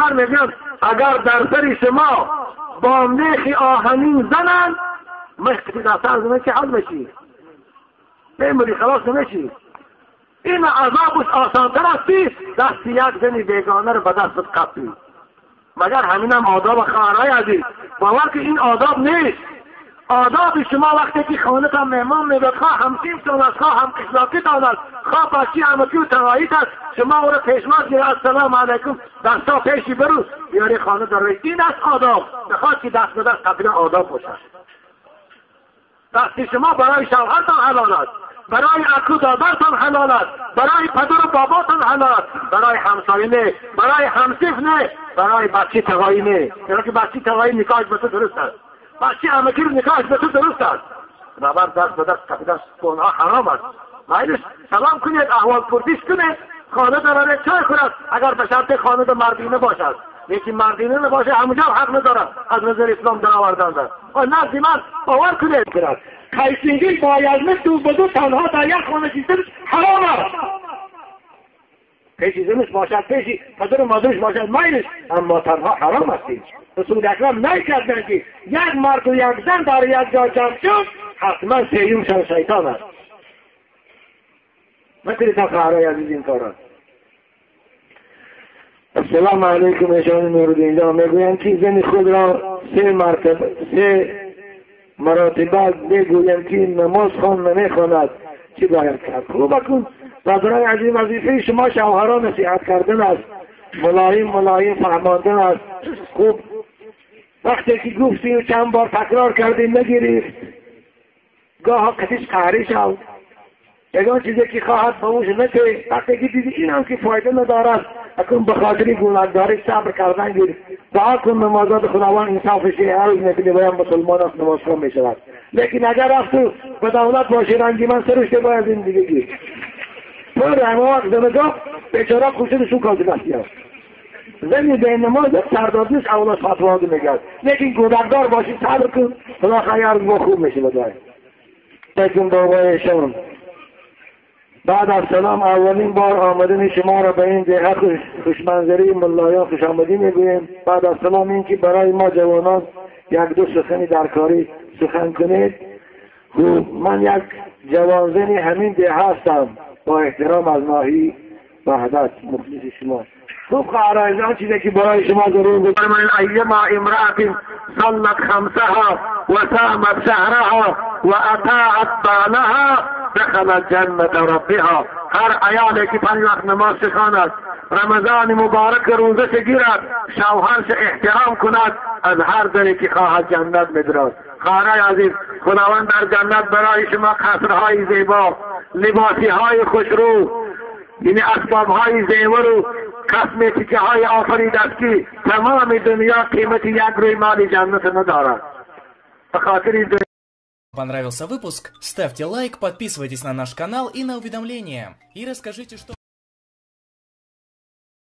پیغمبر میگن اگر در سر شما با میخ آهنین زنند، میخ که در سر زنند که حل میشی، میموری، خلاص نمیشی. این عذابش آسانتر است دست یک زنی بیگانه رو به دستت قپی. مگر همین هم آداب خواهرای عزیز؟ باور که این آداب نیست. آداب شما وقتی که خانه تا مهمان میبید، خواه همسیم است، خواه هم قشلاقی است، خواه بچی عمکی و تغاییت است، شما او را پیشواز گیره، السلام علیکم، دستا پیشی برو بیاری خانه در. این است آداب. نخواد که دست به دست قبیله آداب باشد. دست شما برای شوهرتان حلال است، برای اکو دادرتان حلال است، برای پدر و باباتان حلال است، برای همسایه نه، برای همصف نه، برای بچه تغایی نه. چرا که بچه تغایی نکاحش به تو درست است، بچه عمکی نکاحش به تو درست است. بنابر دست به دست قبیله گناه حرام است. مایلش سلام کنید، احوال پرسیش کنید، خانه داره چای خورد، اگر به شرط خانه در مردینه باشد. یکی مردینه نباشه همونجا حق ندارد از نظر اسلام در آوردن دارد. نزد من باور کنید قیسینگی باید دو به دو تنها در یک خانه چیزنش حرام است. پیشی زنش باشد، پیشی پدر و مادرش باشد، مایلش، اما تنها حرام است. رسول اکرم نکردن که یک مرد و یک زن در یک جای جمع شد، حتما سیومشان شیطان است. نکنید تا خواهرای عزیز این کارا. السلام علیکم. ایشان نورالدین جان میگویند که زن خود را سه مرتبه سه مراتبه بگویم که نماز خوان نمیخواند، چی باید کرد؟ خوب کن برادرای عزیز، وظیفه شما شوهران نصیحت کردن است، ملایم ملایم فهماندن است. خوب وقتی که گفتی و چند بار تکرار کردی نگرفت، گاه قتیش قهری شد، یگان چیزی که خواهد به اوش نته. وقتی که دیدی این هم که فایده ندارد، اکنون به خاطر گناهکاری صبر کردن گیر، دعا کن نمازات خداوند انصافش هر روز میکنی باید مسلمان است نماز خوان میشود. لیکن اگر رفت و به دولت باشی رنگی من سرشته باید زندگی گیر پر همه وقت زنگاه بیچاره خوشدشون کازی بستی است. زنی به نماز سردار نیست، اولاد فتوا میگرد. لیکن گودکدار باشی صبر کن، خدا خیر با خوب میشه. بدای لیکن بابایشان بعد از سلام، اولین بار آمدن شما را به این دهه خوشمنظری ملایان خوش آمدی میگوییم. بعد از سلام، این که برای ما جوانان یک دو سخنی در کاری سخن کنید. خوب من یک جوانزنی همین ده هستم، با احترام از ناحیه وحدت، مخلص شما. خوب خواهران، آن چیزی که برای شما ضرور بود، ایما امرأة صلت خمسها وصامت شهرها وأطاعت بعلها دخلت جنة ربها. هر عیالی که پنج وقت نماز خواند، رمضان مبارک روزه گیرد، شوهرش احترام کند، از هر دری که خواهد جنت میدرد. خواهرای عزیز، خداوند در جنت برای شما قصرهای زیبا، لباسی های خوشرو، یعنی اسباب های زیور و کسمتیکه های آفرید است که تمام دنیا قیمت یک روی مال جنت ندارد. به خاطر Понравился выпуск? Ставьте лайк, подписывайтесь на наш канал и на уведомления. И расскажите, что...